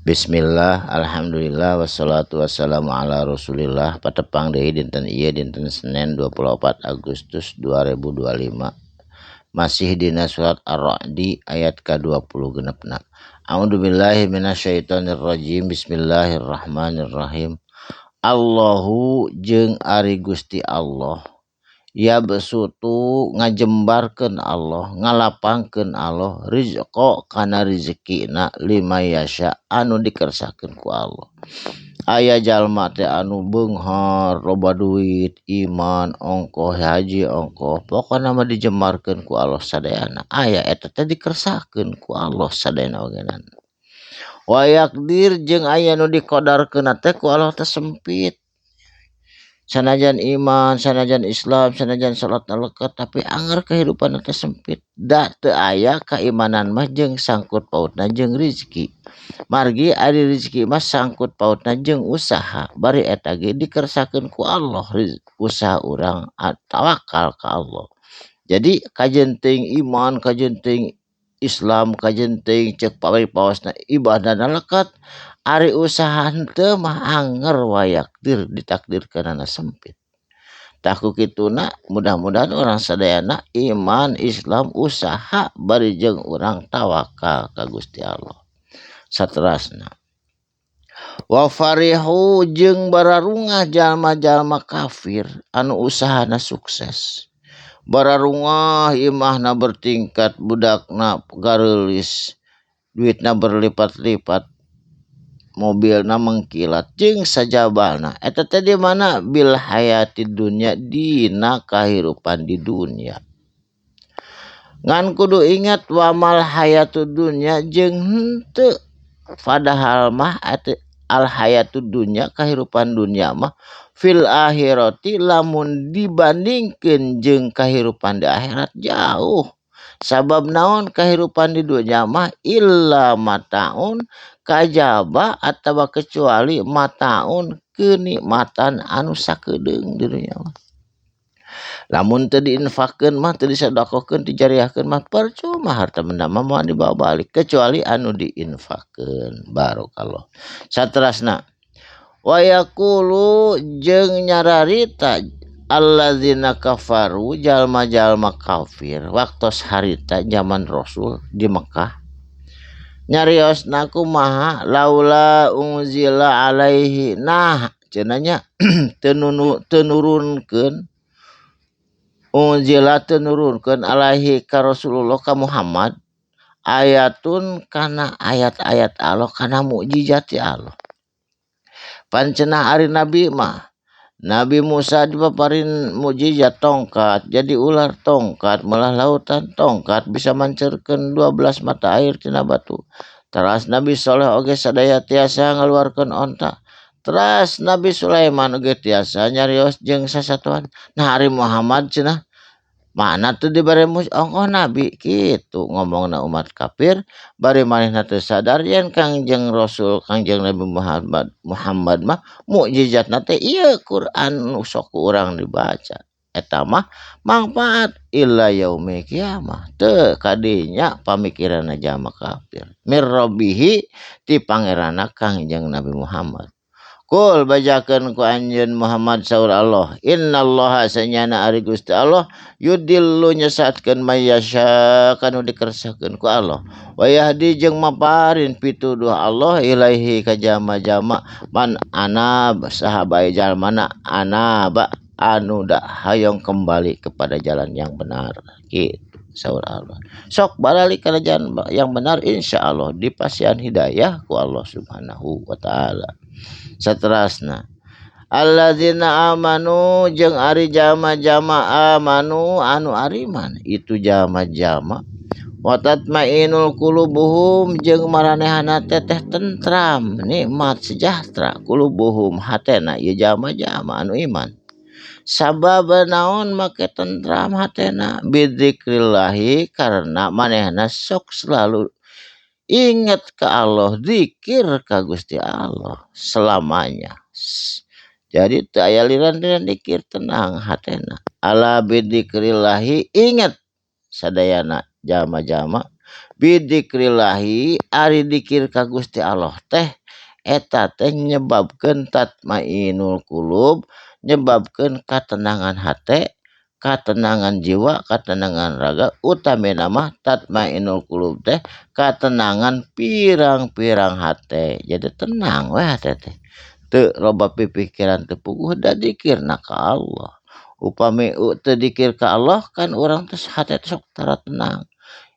Bismillah, alhamdulillah, wassalatu wassalamu ala rasulillah. Patepang deui dinten ieu, dinten Senin 24 Agustus 2025. Masih dina surat Ar-Ra'di ayat ka-20 genepna. A'udzubillahi minasyaitonirrajim. Bismillahirrahmanirrahim. Allahu jeung ari Gusti Allah yabsutu ngajembarkeun Allah, ngalapangkeun Allah, rizqa kana rezekina, liman yasya anu dikersakeun ku Allah. Aya jalma teh anu beunghar, loba duit, iman, ongkoh haji, ongkoh, pokona mah dijembarkeun ku Allah sadayana. Aya eta teh dikersakeun ku Allah sadayana ogenan. Wa yaqdir jeung aya nu dikodarkeun teh ku Allah teh sempit. Sanajan iman, sanajan Islam, sanajan salat leket, tapi anger kehidupan teh sempit. Da teu aya keimanan mah jeung sangkut pautna jeung rizki. Margi ari rizki mah sangkut pautna jeung usaha, bari eta ge dikersakeun ku Allah, usaha urang tawakal ka Allah. Jadi kajeun teuing iman, kajeun teuing Islam, kajeun teuing ceuk paripaosna ibadahna leket, ari usaha henteu mah anger wa yaqdir ditakdirkeunana sempit. Tah ku kituna mudah-mudahan urang sadayana iman, Islam, usaha bari jeung urang tawakal ka Gusti Allah. Saterasna wa farihu jeung bararungah jalma-jalma kafir anu usahana sukses. Bararungah imahna bertingkat, budakna gareulis, duitna berlipat-lipat, mobilna mengkilat jeung sajabana. Eta teh di mana? Bil hayati dunya, dina kahirupan di dunia. Ngan kudu ingat wamal hayatud dunya jeung henteu padahal mah al hayatud dunya kahirupan dunia mah fil akhirati lamun dibandingkeun jeung kahirupan di akhirat jauh. Sabab naon? Kahirupan di dunia mah illa mataun kajaba atawa kecuali mataun kenikmatan anu sakedeung di dunia mah. Lamun teu diinfakkeun mah, teu disedekahkeun, dijariahkeun mah percuma, harta benda mah moal dibawa balik kecuali anu diinfakkeun. Barakallah. Saterasna wa yaqulu jeung nyararita allazina kafaru jalma-jalma kafir waktos harita zaman Rasul di Mekah, nyariosna kumaha? Laula unzila alaihi, nah cenah nya teu nurunkeun, unzila teu nurunkeun, alaihi ka Rasulullah, ka Muhammad, ayatun kana ayat-ayat Allah, kana mukjizat ti Allah. Pan cenah ari nabi mah Nabi Musa dipaparin mukjizat tongkat jadi ular, tongkat melah lautan, tongkat bisa mancerkeun 12 mata air tina batu. Teras Nabi Soleh oge sadaya tiasa ngaluarkeun onta. Teras Nabi Sulaiman oge tiasa nyarios jeung sasatuan. Nah, ari Muhammad cenah mana tuh dibere ongkoh nabi kitu ngomongna umat kafir, bari manehna teu sadar yen Kangjeng Rasul, Kangjeng Nabi Muhammad Muhammad mah mukjizatna teh ieu Quran nu sok ku urang dibaca. Eta mah mangfaat ila yaumil kiamah. Teu kadinya pamikiranna jalma kafir. Mirrabbihi ti pangeranna Kangjeng Nabi Muhammad. Kul bajakeun ku anjeun Muhammad, saur Allah, innallaha sanyana ari Gusti Allah, yudillu nyesatkeun, mayyasya kanu dikersakeun ku Allah, wa yahdi jeung maparin pituduh Allah, ilaihi ka jalma-jalma, man anab saha bae jalmana, anaba anu da hayang kembali kepada jalan yang benar. Kitu saur Allah. Sok baralik kana jalan yang benar, insyaallah dipasihan hidayah ku Allah Subhanahu wa taala. Saterasna allazina amanu jeung ari jalma-jalma amanu anu ariman itu jalma-jalma, wa tatmainul qulubuhum jeung maranehana teh tentram, nikmat, sejahtera, qulubuhum hatena ieu jalma-jalma anu iman. Sabab naon make tentram hatena? Bidzikrillahi karena manehna sok selalu ingat ke Allah, zikir ka Gusti Allah selamanya. Jadi teu aya liran-liran dikir, tenang hatena. Ala bidzikrillahi, ingat sadayana jalma-jalma. Bidzikrillahi ari dikir ka Gusti Allah teh eta teh nyebabkeun tatmainul qulub, nyebabkeun katenangan hate, katenangan jiwa, katenangan raga, utamina mah tatmainul qulub teh katenangan pirang-pirang hate. Jadi tenang we hate teh, teu loba pipikiran, teu puguh da dikirna ka Allah. Upami teu dikir ka Allah kan urang teh hate teh sok tara tenang,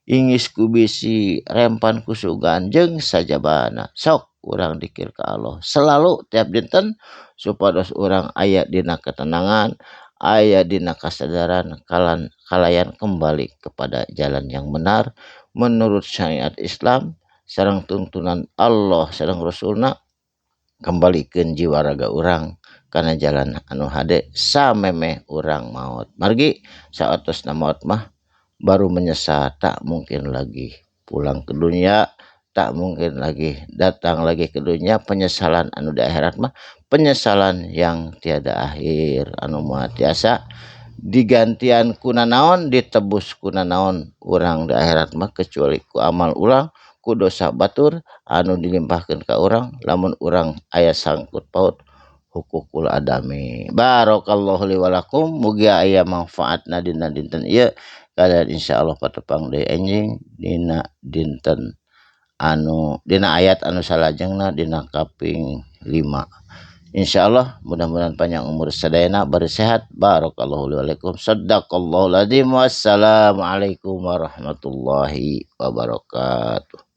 ingis ku bisi, rempan ku sugan jeung sajabana. Sok urang dikir ka Allah selalu tiap dinten supados urang aya dina ketenangan, aya dina kasadaran kalan kalayan kembali kepada jalan yang benar menurut syariat Islam sareng tuntunan Allah sareng Rasulna, kembalikeun jiwa raga urang kana jalan anu hade samemeh urang maot. Margi saatosna maot mah baru menyesal, tak mungkin lagi pulang ke dunia, tak mungkin lagi datang lagi ke dunia. Penyesalan anu di akhirat mah penyesalan yang tiada akhir, anu moal tiasa digantian kuna naon, ditebus kuna naon urang di akhirat mah kecuali ku amal urang, ku dosa batur anu dilimpahkeun ka urang lamun urang aya sangkut paut hukukul adami. Barakallahu li walakum, mugi aya manfaatna dina dinten ieu. Kalian insyaallah patepang deui enjing dina dinten anu dina ayat anu salajengna dina kaping 5. Insyaallah mudah-mudahan panjang umur sadayana, bari sehat. Barakallahu li walakum. Sadaqallahul azim. Wassalamualaikum warahmatullahi wabarakatuh.